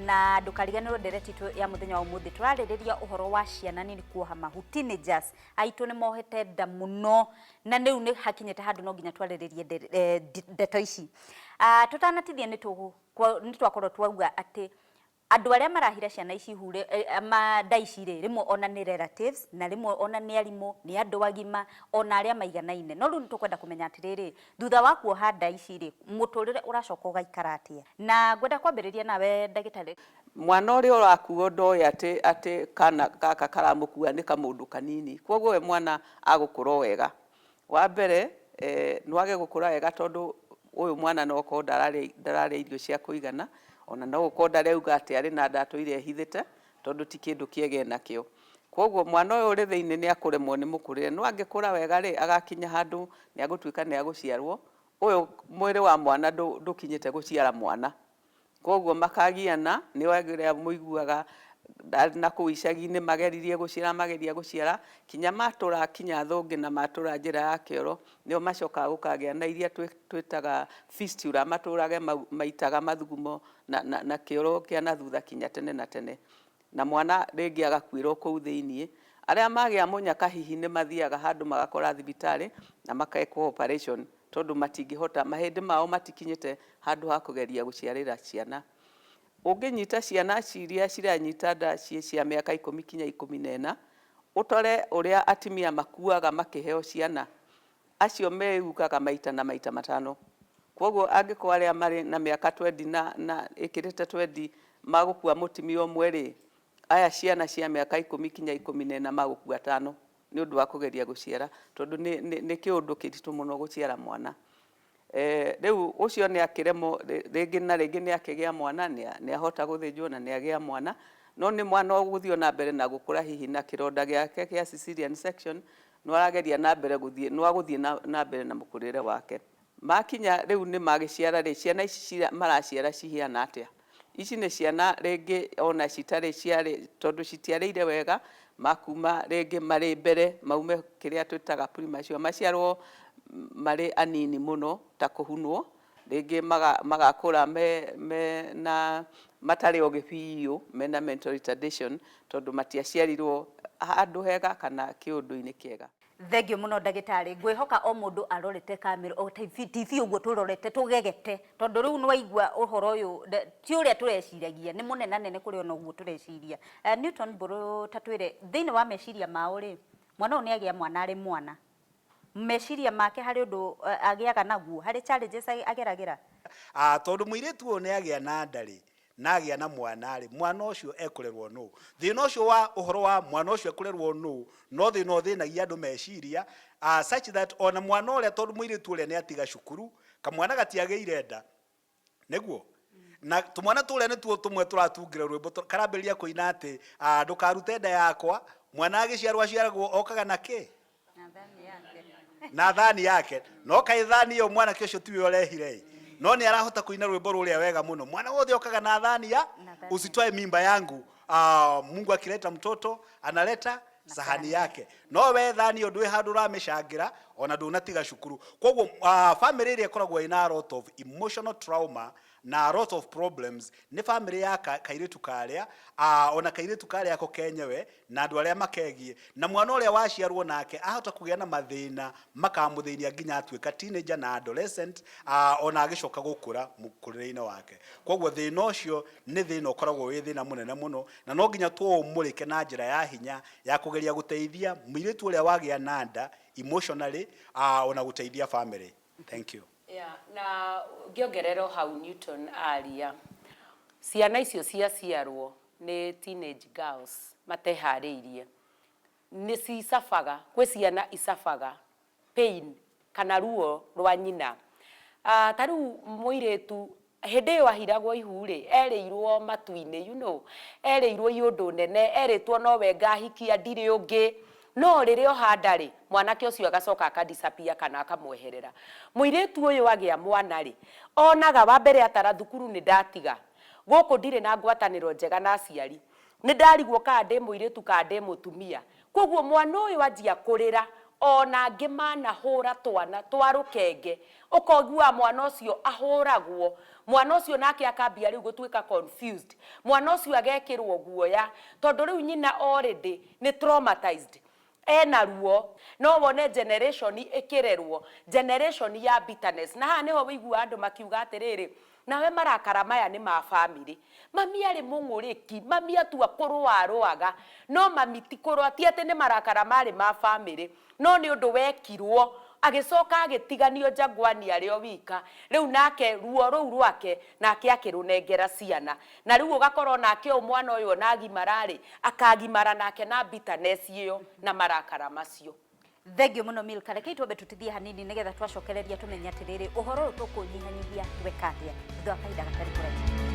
Na ndũkariganĩrwo ndereti itũ ya mũthenya wa ũmũthĩ tũrarĩrĩria ũhoro wa ciana nini kuoha mahu. Teenagers aitũ nĩ mohete nda mũno na rĩu nĩ hakinyĩte handũ no nginya twarĩrĩrie ndeto ici. Tũtanatithia nĩ twakorwo twauga atĩ andũ arĩa marahira ciana ici ihu rĩ, nda ici rĩ, rĩmwe ona nĩ relatives, na rĩmwe ona nĩ arimũ, nĩ andũ agima, ona arĩa maiganaine. No rĩu nĩ tũkwenda kũmenya atĩrĩrĩ, thutha wa kuoha nda ici rĩ, mũtũrĩre ũracoka ũgaikara atĩa? Na ngwenda kwambĩrĩria nawe ndagĩtarĩ. Mwana ũrĩa ũrakuo ndoĩ atĩ atĩ kana gaka karamũkua nĩ kamũndũ kanini, kwoguo we mwana agũkũra o wega. Wa mbere no age gũkũra wega tondũ ũyũ mwana no gũkorwo ndararĩa irio cia kũigana, ona no gũkorwo ndarauga atĩ arĩ na nda atũire ehithĩte tondũ ti kĩndũ kĩega enakĩo. Kwoguo mwana ũyũ ũrĩ thĩinĩ nĩ akũremwo nĩ mũkũrĩre, no angĩkũra wega rĩ, agakinya handũ nĩ agũtuĩka nĩ agũciarwo, ũyũ mwĩrĩ wa mwana ndũkinyĩte gũciara mwana. Kwoguo makagiana, nĩ arĩa mũiguaga na kũu icagi-inĩ mageririe gũciara mageria gũciara, kinya matũra kinya thũngĩ na matũra njĩra ya kĩoro, nĩo macokaga gũkagĩa na iria twĩtaga fistula, matũrage maitaga mathugumo na kĩoro kĩa na thutha kinya tene na tene. Na mwana rĩngĩ agakuĩra o kũu thĩiniĩ. Arĩa magĩa mũnyaka hihi nĩ mathiaga handũ magakora thibitarĩ na makekwo operation tondũ matingĩhota, mahĩndĩ mao matikinyĩte handũ ha kũgeria gũciarĩra ciana. Ũngĩnyita ciana iria ciranyita nda ciĩ cia mĩaka ikũmi kinya ikũmi na ĩna, ũtore ũrĩa atimia makuaga makĩheo ciana, acio meyugaga maita na maita matano. Kwoguo angĩkorwo arĩa marĩ na mĩaka twendi na na ĩkĩrĩte twendi magũkua mũtimia ũmwe-rĩ, aya ciana cia mĩaka ikũmi kinya ikũmi na ĩna magũkua atano nĩ ũndũ wa kũgeria gũciara tondũ nĩ nĩ nĩ kĩũndũ kĩritũ mũno gũciara mwana. Rĩu ũcio nĩ akĩremwo rĩngĩ na rĩngĩ nĩ akĩgĩa mwana, nĩ ahota gũthĩnjwo na nĩ agĩa mwana, no nĩ mwana ũgũthiĩ o na mbere na gũkũra hihi na kĩronda gĩake kĩa cesarean section no arageria na mbere gũthiĩ, no agũthiĩ na mbere na mũkũrĩre wake. Makinya rĩu nĩ magĩciara rĩ, ciana ici maraciara cihiana atĩa? Ici nĩ ciana rĩngĩ ona citarĩ ciarĩ, tondũ citiarĩire wega, makuma rĩngĩ marĩ mbere maume kĩrĩa twĩtaga premature, maciarwo marĩ anini mũno ta kũhunwo, rĩngĩ magakũra me na matarĩ ogĩ biũ, mena mental retardation, tondũ matiaciarirwo handũ hega kana kĩũndũ-inĩ kĩega. Thengiũ mũno ndagĩtarĩ, ngwĩhoka o mũndũ arorete kamera o TV ũguo tũrorete tũgegete, tondũ rĩu nĩwaigua ũhoro ũyũ ti ũrĩa tũreciragia, nĩ mũnenanene kũrĩ ona ũguo tũreciria. Newton Mbũrũ ta twĩre, thĩinĩ wa meciria mao rĩ, mwana ũyũ nĩagĩa mwana arĩ mwana, meciria make harĩ ũndũ agĩaga naguo, harĩ challenges ageragĩra? Tondũ mũirĩtu ũyũ nĩagĩa na nda rĩ, na agĩa na mwana-rĩ, mwana ũcio ekũrerwo nũ? Thĩna ũcio wa ũhoro wa mwana ũcio ekũrerwo nũ, no thĩna ũthĩnagia andũ meciria, such that ona mwana ũrĩa tondũ mũirĩtu ũrĩa nĩ atiga cukuru, kamwana gatiagĩire nda, nĩguo? Na tũmwana tũrĩa nĩtuo tũmwe tũratungĩra rwĩmbo karambĩrĩria kũina atĩ, ndũkarute nda yakwa, mwana agĩciarwo aciaragwo okaga na kĩ? Na thani yake. No kaĩ thani ĩyo mwanake ũcio tiwe ũrehire ĩ, no nĩ arahota kũina rwĩmbo rũrĩa wega mũno. Mwana wothe okaga na thani ya usitwae mimba yangu. Mungu akileta mtoto analeta sahani yake. No we thani ĩyo ndwĩ handũ ũramĩcangĩra ona ndũnatiga cukuru. Koguo family ĩrĩa ĩkoragwo ĩna a lot of emotional trauma na a lot of problems nĩ family ya kairĩtu karĩa, ona kairĩtu karĩa ko kenyewe na andũ arĩa makegiĩ, na mwana ũrĩa waciarwo nake ahota kũgĩa na mathĩna makamũthĩnia nginya atuĩka teenager na adolescent, ona agĩcoka gũkũra mũkũrĩre-inĩ wake. Koguo thĩna ũcio nĩ thĩna ũkoragwo wĩ thĩna mũnene mũno, na no nginya tũũmũrĩke na njĩra ya hinya ya kũgeria gũteithia mũirĩtu ũrĩa wagĩa na nda emotionally, ona gũteithia family. Thank you. Yeah, na ngĩongerera o hau Newton aria, ciana icio ciaciarwo nĩ teenage girls mateharĩirie, nĩ cicabaga, gwĩ ciana icabaga pain kana ruo rwa nyina. Ta rĩu mũirĩtu hĩndĩ ĩyo ahiragwo ihu rĩ, erĩirwo matu-inĩ, you know, erĩirwo iũndũ nene, erĩtwo nowe ngahikia ndirĩ ũngĩ. No rĩrĩa oha nda rĩ, mwanake ũcio agacoka aka disappear kana akamweherera. Mũirĩtu ũyũ agĩa mwana rĩ, onaga wa mbere atara thukuru nĩ ndatiga, gũkũ ndirĩ na ngwatanĩro njega na aciari, nĩ ndarigwo kana ndĩ mũirĩtu kana ndĩ mũtumia. Kwoguo mwana ũyũ anjia kũrĩra, Ona angĩ manahũra twana twa rũkenge, ũkoigua mwana ũcio ahũragwo, mwana ũcio nake akambia rĩu gũtuĩka confused, mwana ũcio agekĩrwo guoya, tondũ rĩu nyina already nĩ traumatized, ena ruo. No wone generation ĩkĩrerwo, generation ya bitterness. Na haha nĩho wĩiguaga andũ makiuga atĩrĩrĩ, nawe marakara maya nĩ ma family. Mami arĩ mũng'ũrĩki, mami atua kũrũa arũaga, no mami ti kũrũa, ti atĩ nĩ marakara marĩ ma family, no nĩ ũndũ wekirwo, agĩcoka agĩtiganio njangwani arĩ o wika, rĩu nake ruo rũu rwake nake akĩrũnengera ciana. Na rĩu ũgakora onake ũyũ mwana ũyũ ona agimara-rĩ, akagimara nake na bitterness ĩyo na marakara macio. Thengiũ mũno Milka, rekei twambe tũtithie hanini nĩgetha twacokereria tũmenye atĩrĩrĩ, ũhoro ũyũ tũkũnyihanyihia tweka atĩa thutha wa kahinda gatarĩ kũraihu.